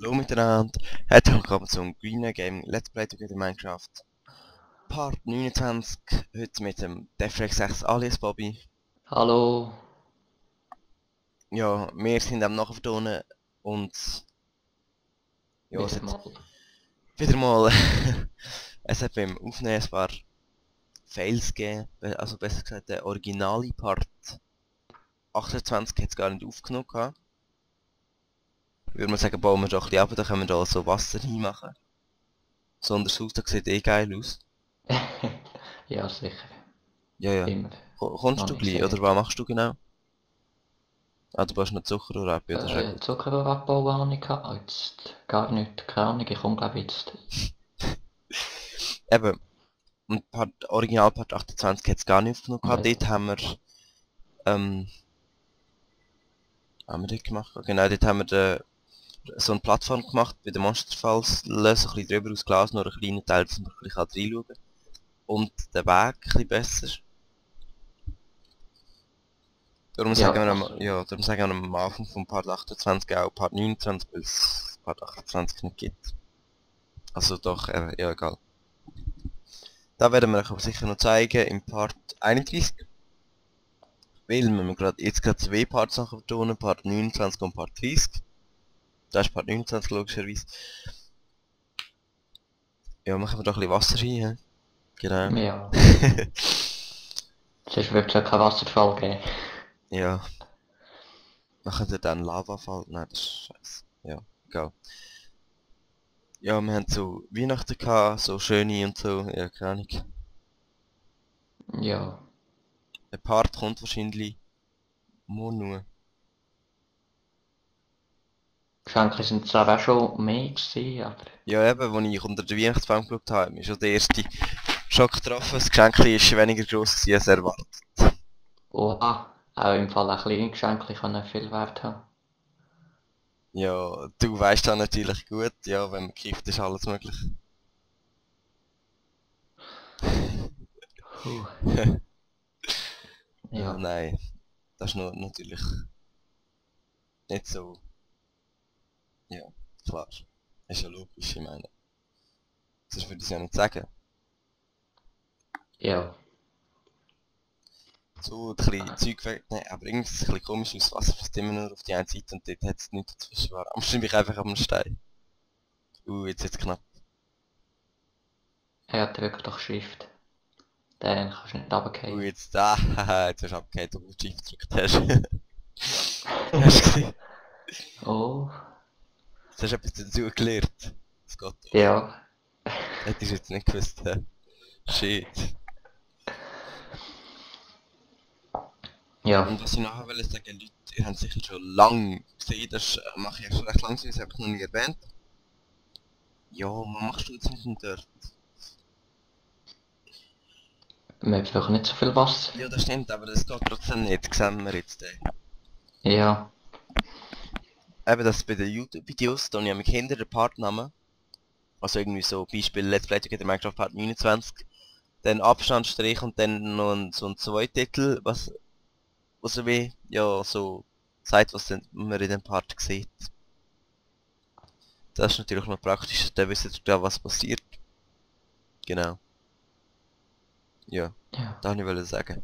Hallo miteinander, herzlich willkommen zum Green Game Let's Play Together Minecraft Part 29, heute mit dem Defrex 6 alias Bobby. Hallo. Ja, wir sind am Nachvertonen und ja, es hat wieder mal es hat beim Aufnehmen ein paar Fails gegeben, also besser gesagt der originale Part 28 hat es gar nicht aufgenommen gehabt. Würde man sagen, bauen wir doch ein bisschen ab, dann können wir da so Wasser reinmachen. Besonders das Haus, das sieht eh geil aus. Ja, sicher. Ja, ja. Immer. Kommst Noch du nicht gleich, gesehen. oder was machst du genau? Ah, du brauchst noch Zucker oder etwas, das ist ja gut. Zuckerabbau habe ich gehabt. Jetzt gar nicht. Keine Ahnung, ich komme glaube jetzt. Eben, und Original Part 28 hat es gar nicht aufgenommen gehabt. Weil, Dort ähm, haben wir dort gemacht? Genau, dort haben wir so eine Plattform gemacht, bei den Monsterfalls, lösen ein bisschen drüber aus Glas, nur einen kleinen Teil, dass man ein bisschen reinschauen kann. Und den Weg ein bisschen besser. Darum ja, sagen wir also, darum sagen wir am Anfang von Part 28 auch Part 29, weil es Part 28 nicht gibt. Also doch, ja egal. Da werden wir euch aber sicher noch zeigen im Part 31. Weil wir jetzt gerade zwei Parts nachher betonen, Part 29 und Part 30. Das ist Part 29 logischerweise. Ja, machen wir doch ein bisschen Wasser rein, he? Genau. ja. Sonst wird es ja keinen Wasserfall geben. Ja. Machen wir dann Lavafall? Nein, das ist scheiße. Ja, egal. Ja, wir haben so Weihnachten gehabt, so schöne und so, ja, keine Ahnung. Ja. Der Part kommt wahrscheinlich morgen nur. Geschenke sind zwar auch schon mehr gewesen, aber... Ja, eben, als ich unter den Weihnachtsbaum geschaut habe, hat mich schon der erste Schock getroffen. Das Geschenk ist weniger gross gewesen als erwartet. Oha. Auch im Fall ein kleines Geschenk kann viel Wert haben. Ja, du weißt das natürlich gut, ja, wenn man kifft, ist alles möglich. Puh. Ja, Ja. nein, das ist nur natürlich nicht so, ja, klar. Ist ja logisch, ich meine. Sonst würde ich es ja nicht sagen. Ja. So ein bisschen Zeug wegnehmen, aber irgendwie sieht es ein bisschen komisch aus, Wasser fließt immer nur auf die eine Seite und dort hat es nichts dazwischen. Wahrscheinlich einfach am Stein. Jetzt knapp. Er drückt doch Shift. Den kannst du nicht runterfallen. Jetzt da, haha, jetzt hast du abgehakt, obwohl du Shift gedrückt hast. Hast du gesehen? Oh. Jetzt hast du etwas dazu gelernt. Das geht doch. Ja. Hättest du jetzt nicht gewusst, hä? Shit. Ja. Und was ich nachher will sagen, Leute, ihr habt sicher schon lange gesehen, das mache ich ja schon recht langsam, das habe ich noch nie erwähnt. Ja, was machst du jetzt mit dem Dirt? Wir haben vielleicht nicht so viel Wasser. Ja, das stimmt, aber das geht trotzdem nicht, sehen wir jetzt. Ja. Eben, das bei den YouTube-Videos, da habe ich hinter den Partnamen, also irgendwie so Beispiel Let's Play Together Minecraft Part 29, dann Abstandstrich und dann noch so ein Zweititel, was so wie, ja, so sagt, was dann man in dem Part sieht. Das ist natürlich noch praktisch, dann wisst ihr ja, was passiert. Genau. Ja, Ja. das wollte ich sagen.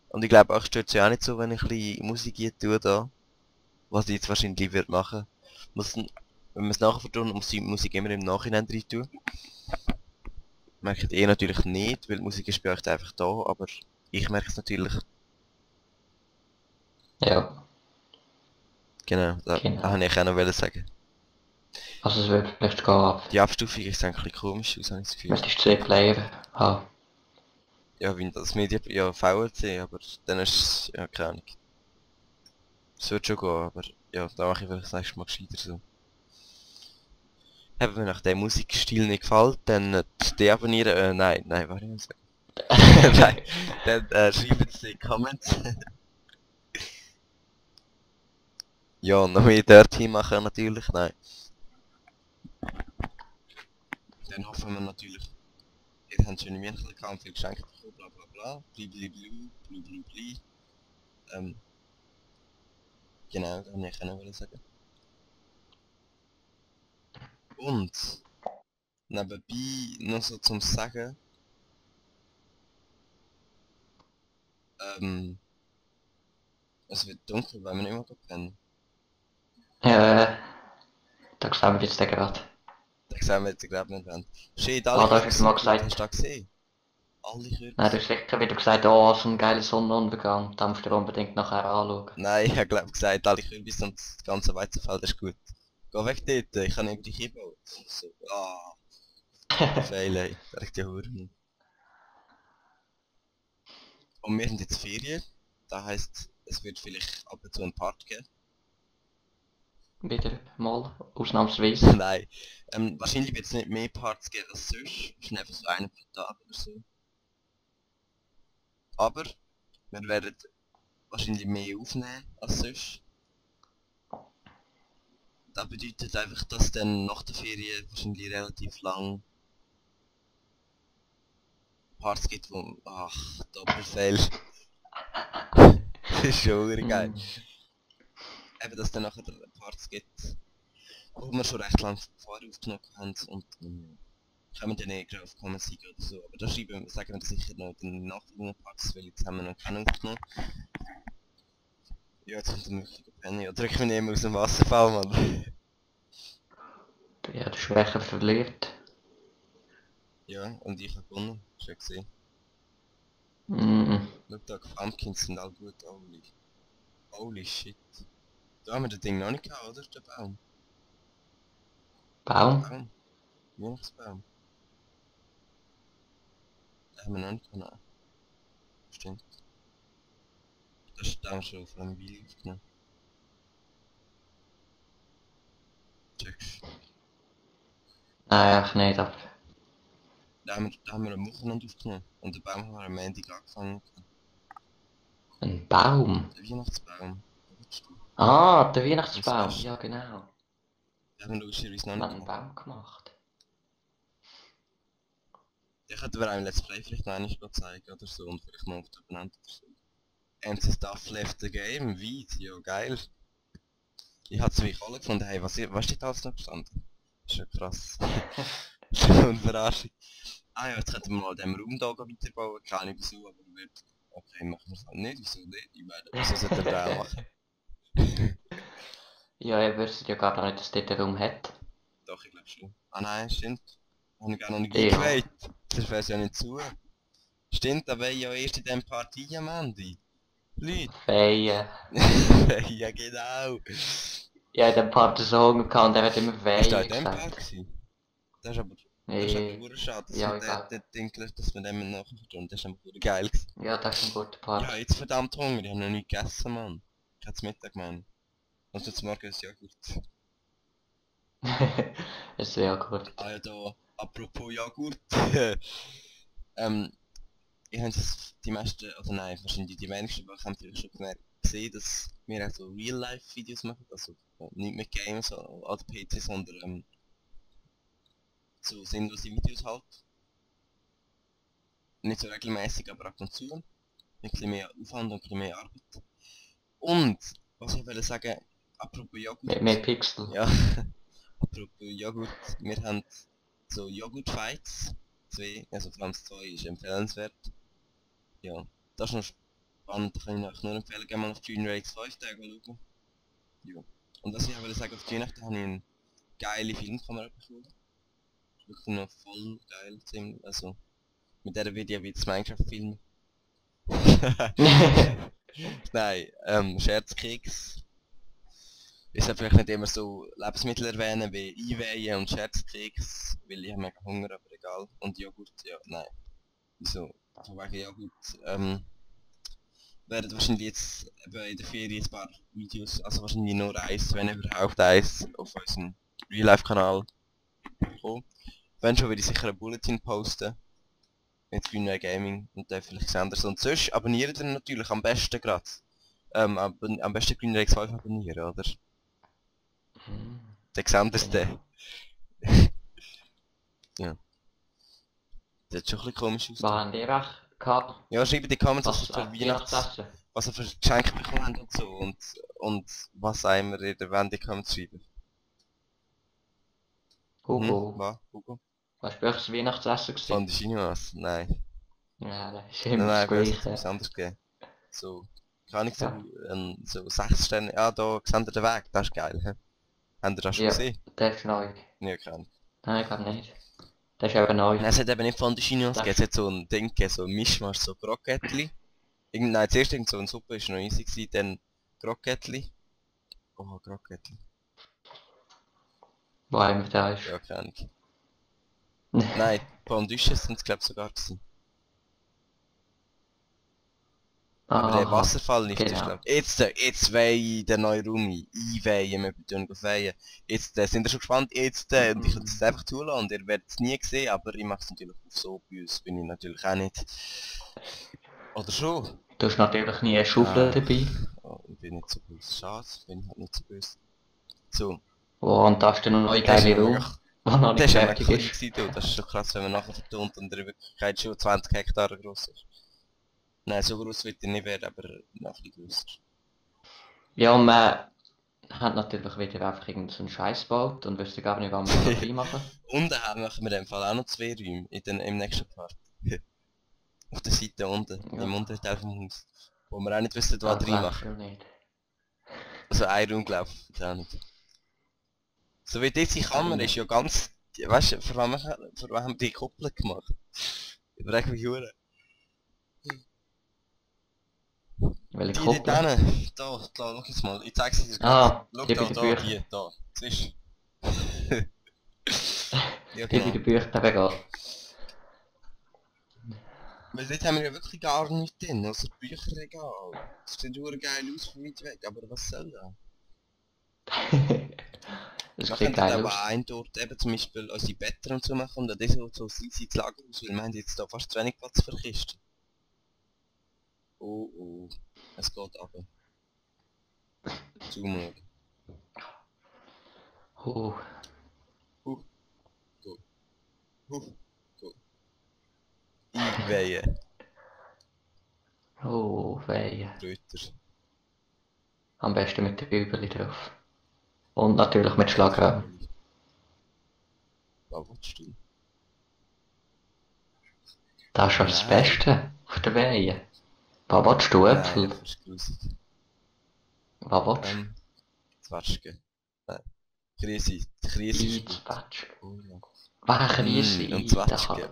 Und ich glaube, euch stört es ja auch nicht so, wenn ich ein bisschen Musik hier tue da. Was ich jetzt wahrscheinlich wird machen. Wenn wir es nachher tun, muss die Musik immer im Nachhinein rein tun. Merkt ihr natürlich nicht, weil die Musik ist bei euch einfach da, aber ich merke es natürlich. Ja. Genau, da Genau. habe ich auch noch sagen. Also es wird vielleicht gehen, Die Abstufung ist ein bisschen komisch aus, habe ich das Gefühl. müsstest zwei Player haben. Ja, wie das Media, ja, VLC, aber dann ist es, ja, keine Ahnung. Es wird schon gehen, aber ja, da mache ich vielleicht das nächste Mal gescheiter so. Wenn mir nach dem Musikstil nicht gefällt, dann deabonnieren, nein, warte, ich muss sagen. Nein, dann schreiben Sie in die Comments. Ja, und noch mehr Dirty machen natürlich, nein. Dann hoffen wir natürlich, ihr habt schöne Weihnachten gehabt, viel Geschenke bekommen, bla bla bla, blibli blu, blu bli. Genau, das wollte ich auch noch sagen. Und nebenbei noch so zum Sagen, es wird dunkel, weil wir nicht mehr pennen. Äh, da sehen wir jetzt den gerade. Da sehen wir jetzt gerade nicht wollen. Shit, Ah, alle da hast du Kürbisse mal sind gut, hast du gesagt. das gesehen? Alle Nein, du Kürbisse. hast sicher wieder gesagt, oh, so ein geiler Sonnenuntergang. Den musst du dir unbedingt nachher anschauen. Nein, ich habe glaube gesagt, alle Kürbisse und das ganze Weizenfeld ist gut. Geh weg dort, ich kann über dich einbauen. So, Fail, ey. Da liegt ja Huren. Und wir sind jetzt Ferien. Das heisst, es wird vielleicht ab und zu einen Part geben. Wieder mal, ausnahmsweise. Nein. Wahrscheinlich wird es nicht mehr Parts geben als sonst. Wahrscheinlich einfach so einen pro Tag oder so. Aber wir werden wahrscheinlich mehr aufnehmen als sonst. Das bedeutet einfach, dass dann nach der Ferien wahrscheinlich relativ lang Parts gibt, wo... Ach, Doppelfell. Das ist schon wirklich geil. Eben, dass dann nachher Parts gibt, wo wir schon recht lange vorher aufgenommen haben und kommen dann eher auf Comments oder so. Aber da sagen wir das sicher noch in den nachfolgenden Parts, weil jetzt haben wir noch keinen aufgenommen. Ja, jetzt kommt der mögliche Penny. Ja, drück mich nicht mehr aus dem Wasserfall, Mann. Ja, der Schwächer verliert. Ja, und ich habe gewonnen. Schon gesehen. Mm. Schau da, Pumpkins sind all gut, holy shit. Da haben wir das Ding noch nicht gehabt, oder? Der Baum. Baum? Baum. Weihnachtsbaum. Den haben wir noch nicht gehabt. Stimmt. Das ist dann schon auf einem Video aufgenommen. Checkst. Nein, eigentlich nicht, aber... Da haben wir am Wochenende aufgenommen. Und der Baum haben wir am Montag angefangen. Ein Baum? Der Weihnachtsbaum. Da willst du. Ah, der Und Weihnachtsbaum, Special. ja genau. Den haben wir logischerweise noch Wir nicht haben einen gehabt. Baum gemacht. Den könnten wir auch im Let's Play vielleicht noch einmal zeigen oder so. Und vielleicht noch auf der benannt oder so. MC Stuff left the game. Wie? Ja, geil. Ich habe zwei alle gefunden. Hey, was steht da alles noch gestanden? Das ist ja krass. So eine Verarschung. Ah ja, jetzt könnten wir mal den Raum da weiterbauen. Keine Ahnung wieso, aber wird... Okay, machen wir es halt nicht. Wieso nicht? Ich meine, wieso sollte er das auch machen? Ja, ihr wisst ja gar nicht, dass dort einen Raum hat. Doch, ich glaube schon. Ah nein, stimmt. Habe ich gar noch nicht Ja. eingeweiht. Das wäre ja nicht zu. Stimmt, aber ja erst in dem Partie am Ende. Leute. Feien. Ja, genau. Ja, in dem Part so Hunger gehabt und der hat immer Ist da Feien in dem Part gesagt. gewesen? Das ist aber... Das ist aber Nee. verdammt schade, dass Ja, wir egal. den Dinkel, dass wir den nachher tun. Das ist einfach verdammt geil gewesen. Ja, das ist ein guter Ich Part. habe jetzt verdammt Hunger, ich habe noch nicht gegessen, Mann. Ich habe zum Mittag gemeint. Und jetzt morgen ist ja gut. Es wäre gut. Ah ja, da, apropos Joghurt. Ich habe die meisten, oder nein, wahrscheinlich die wenigsten, aber ich habe vielleicht schon gemerkt, gesehen, dass wir auch so Real-Life-Videos machen. Also nicht mit Games oder PC, sondern so sinnlose Videos halt. Nicht so regelmäßig, aber ab und zu. Ein bisschen mehr Aufwand und ein bisschen mehr Arbeit. Und, was ich wollte sagen, apropos Joghurt. Mit mehr Pixel. Ja, apropos Joghurt, wir haben so Joghurt-Fights. Zwei, also vor allem das 2 ist empfehlenswert. Ja, das ist noch spannend, kann ich euch nur empfehlen, gerne mal auf die Junior X5 Tage schauen. Ja. Und was ich wollte sagen, auf die Weihnachten habe ich eine geile Filmkamera bekommen. Wirklich noch voll geil, ziemlich, also mit der Video wie das Minecraft-Film. Nein, Scherzkeks. Ich sollte vielleicht nicht immer so Lebensmittel erwähnen wie Einweihen und Scherzkeks, weil ich habe mega Hunger, aber egal. Und Joghurt, ja, nein. Wieso? Von wegen Joghurt, werden wahrscheinlich jetzt in der Ferien ein paar Videos, also wahrscheinlich nur eins, wenn überhaupt eins, auf unserem Real-Life-Kanal kommen. Wenn schon, würde ich sicher ein Bulletin posten. Mit Greenway Gaming und dann vielleicht Senders. Und sonst abonniert ihr natürlich am besten gerade. Am besten Greenway X5 abonnieren, oder? Der Senders der. Ja. Das sieht schon ein bisschen komisch aus. Was haben die echt gehabt? Ja, schreibt in die Comments, was Was ihr für Weihnachtsessen? was ihr für Geschenke bekommen habt und so. Und was einmal in der Wende Comments schreiben. Hugo, Was? Hugo? was war das Weihnachtsessen gewesen? Von der Chinois? Nein. Ja, das ist Nein, immer das nein, ich weiß nicht, Gleiche. was anderes gegeben. So, kann ich so, Ja, so 6 Sterne. Ja, da, seht ihr den Weg, das ist geil, hä? Habt ihr das schon ja, gesehen? der ist neu. Ja, keine Ahnung. Nein, ich glaube nicht. Der ist eben neu. Nein, es hat eben nicht von der Chinois gegeben, Das, es hat so ein Ding gegeben, so ein Mischmasch, so Krokettli. Nein, zuerst irgend so eine Suppe ist noch easy gewesen, dann Krokettli. Oh, Krokettli. wo immer der ist. Ja, keine Ahnung. Nein, Fondue sind es glaube ich sogar gewesen. Aber der Aha, Wasserfall ist genau. glaube ich. Jetzt weihe ich den neuen Raum ein. Einweihen, wir tun weihen. Jetzt sind ihr schon gespannt, jetzt, und ich würde es einfach zulassen. Und ihr werdet es nie sehen, aber ich mache es natürlich auf so, bei uns bin ich natürlich auch nicht. Oder schon? Du hast natürlich nie eine Schaufel dabei. Oh, ich bin nicht so böse. Schade, bin ich halt nicht so böse. So. Oh, und da ist dann noch eine Das ist geile ja Raum, mega- die noch Das nicht war fertig klein ist. gewesen, du. Das ist schon krass, wenn man nachher vertont und er in Wirklichkeit schon 20 Hektar groß ist. Nein, so groß wird er nicht werden, aber noch ein bisschen grösser. Ja, und man hat natürlich wieder einfach irgendeinen so einen Scheiß gebaut und wüsste gar nicht, was man noch reinmachen. Und dann machen wir in dem Fall auch noch 2 Räume im nächsten Part. Auf der Seite unten, Ja. im unteren Teil vom Haus. Wo wir auch nicht wissen, was Das reinmachen. glaubst du nicht. Also ein Raum, glaube ich, auch nicht. So wie diese Kammer ist ja ganz... Weißt du, für was haben wir die Kuppel gemacht? Überleg mich hure. Welche Die Kuppel? dort hinten. Da, schau jetzt mal. Ich zeig's dir Ah, Schau die da, bei den da, Büchern. die, da. Siehst ja, Die bei genau. den Bücherregal. Weil dort haben wir ja wirklich gar nichts drin, außer Bücherregal. Das sieht ur geil aus von weit weg, aber was soll das? Das Wir sieht könnten geil aber aus. einen dort eben zum Beispiel unsere Betten und so machen und dann das so easy ins Lager aus, weil wir haben jetzt da fast zu wenig Platz für Kisten. Oh oh, es geht aber. Zumut. Oh, Go. Go. Einweihen. oh, weh. Brüter. Am besten mit den Übeli drauf. Und natürlich mit Schlagraum. Was willst du? Das ist schon das Nein. Beste auf der Weihe. Was willst du, Nein, Äpfel? das ist grusig. Was willst du? Zwetschgen. Nein. Krise ist gut. Zwetschgen. Oh ja. Was, Krise? Und Zwetschgen.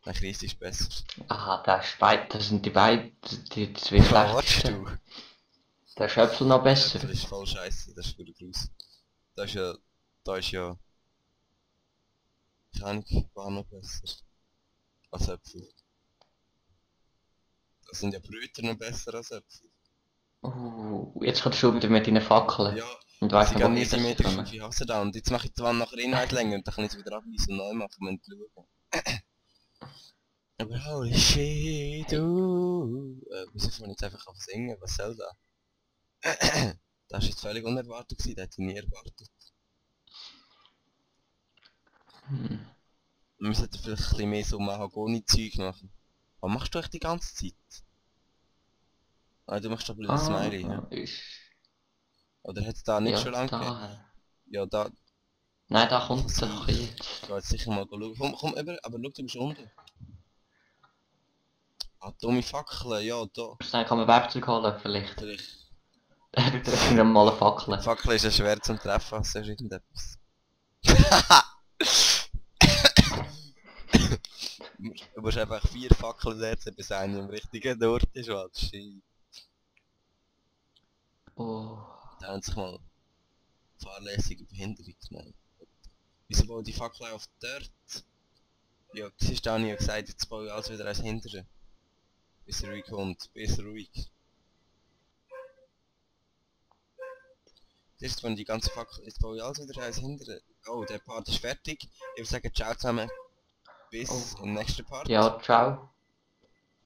Nein, Krise ist besser. Aha, das sind die beiden, die zwei Was willst schlechtesten. du? Der ist Äpfel noch besser. Das ist voll scheiße, das ist wieder grusig. Da ist ja... Keine Ahnung, war noch besser. Als Äpfel. Da sind ja Brüter noch besser als Äpfel. Jetzt kommst du wieder mit deinen Fackeln. Ja, Und sie weißt du, wo gehen wir easy das Meter kommen? 5, ich hasse das. Und jetzt mache ich die Wand nachher Inhalt länger und dann kann ich es wieder abweisen und neu machen, wenn du schauen. Aber holy shit, wieso fange ich jetzt einfach auf singen? Was soll das? Das war jetzt völlig unerwartet gewesen, das hätte ich nie erwartet. Hm. Wir sollten vielleicht ein bisschen mehr so Mahagoni-Zeug machen. Was machst du eigentlich die ganze Zeit? Ah, du machst aber ein Smiley, ja? Ist... Oder hat es da nicht Ja, schon lange gegeben? da. Ja, da... Nein, da kommt Sie- doch jetzt. Ich geh jetzt sicher mal schauen. Komm über, aber schau, du bist unten. Ah, dumme Fackeln, ja, da. Dann kann man Werkzeug holen, vielleicht. Vielleicht. Du triffst ihn mal eine Fackel. Fackel ist ja schwer zum Treffen, hast du irgendetwas? Du musst einfach 4 Fackeln setzen, bis einer im richtigen Ort ist, was shit. Oh. Da haben sich mal fahrlässige Behinderung genommen. Wieso bauen die Fackeln auf dort? Ja, siehst du, Dani hat gesagt, jetzt baue ich alles wieder als Hinteren. Bis er ruhig kommt, bis ruhig. Siehst du, wenn die ganze Fackel, jetzt baue ich alles wieder als Hinteren. Oh, der Part ist fertig. Ich würde sagen, ciao zusammen. Bis im nächsten Part. Ja, ciao.